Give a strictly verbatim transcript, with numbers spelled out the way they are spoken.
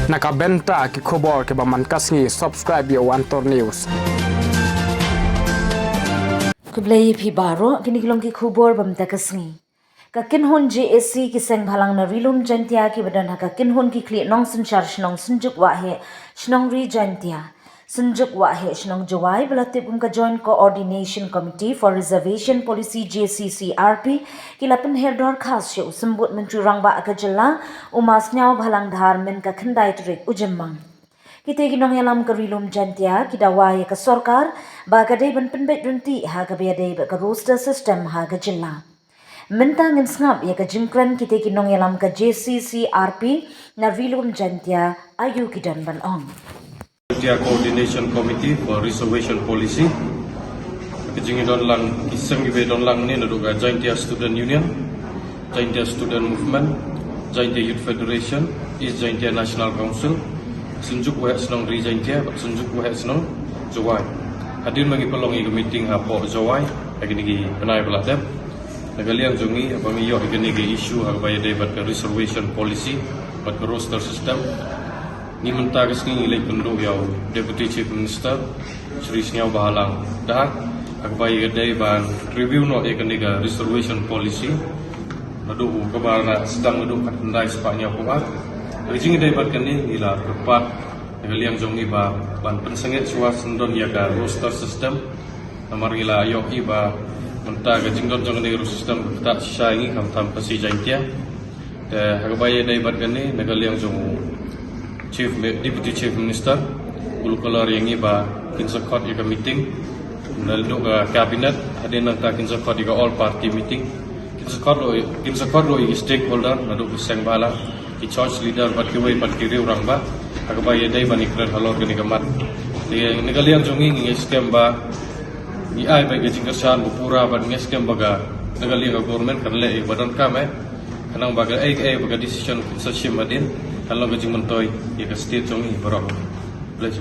Na ka bynta ki khubor kiba man ka sngi, subscribe ïa u Antor News. Khublei ïa phi baroh, kine ki long ki khubor ba mynta ka sngi. Ka kynhun J A C ki seng bhalang na Ri Lum Jaintia kiba don ha ka kynhun ki khlieh nongsynshar shnong Synjuk Waheh, shnong Ri Jaintia, Synjuk Waheh, shnong Jowai, ba la tip kum ka Joint Coordination Committee for Reservation Policy, J C C R P, ki la pynher dorkhas sha u Symbud Myntri Rangbah ka jylla, u Ma Sniawbhalang Dhar, mynta ka khyndai tarik u Jymmang. Kita ki nongïalam ka Ri Lum Jaintia ki dawa ïa ka sorkar ba ka dei ban pynbeit ryntih ha kaba ïadei bad ka roster system ha ka jylla. Mynta ngin sngap ïa ka jingkren kita ki nongïalam ka J C C R P na Ri Lum Jaintia, aïu ki don ban ong. Jaintia Coordination Committee for Reservation Policy. Ka jingdon lang, ki seng kiba don lang ne naduh ka Jaintia Student Union, Jaintia Student Movement, Jaintia Youth Federation, East Jaintia National Council, Synjuk Waheh Shnong Ri Jaintia bad Synjuk Waheh Shnong Jowai. Hadien ba ngi pynlong ïa ka meeting hapoh Jowai ha kine ki bnai ba la dep, na ka liang jong ngi, haba ngi ïoh ïa kane ka issue ha kaba ïadei bad ka reservation policy bad ka roster system, ngi mynta ka sngi ngi leit pynduh ïa u Deputy Chief Minister Shri Sniawbhalang Dhar ha kaba ïadei ban review noh ïa kane ka reservation policy. Naduh kaba la sdang naduh khatkhyndai spah hynñiewphew ar. Ka jingïadei bad kane ngi la kyrpad na ka liang jong ngi ba ban pynsangeh shuwa shen don ïa ka roster system. Namar ngi la ïohi ba mynta ka jingdon jong kane ka roster system ka ktah shisha ïa ngi khamtam Khasi Jaintia. Te ha kaba ïadei bad kane, na ka liang jong u Chief Mi-, Deputy Chief Minister u la kular ïa ngi ba kin sa khot ïa ka meeting naduh ka cabinet, hadien nangta kin sa khot ïa ka all party meeting. Kin sa khot ruh, kin sa khot ruh ïa ki stakeholder naduh ki seng bhalang, ki church leader bad kiwei pat ki riew rangbah ha kaba ïadei ban ïakren halor kane ka mat. Te na ka liang jong ngi, ngi ngeit skhem ba ngi ai beit ka jingkyrshan ba pura bad ngi ngeit skhem ba ka, na ka liang ka government kan leh ïa kaba donkam eh. Khnang ba kaei kaei ba ka decision kan sa shim hadien, kan long ka jingmyntoi ïa ka state jong ngi baroh.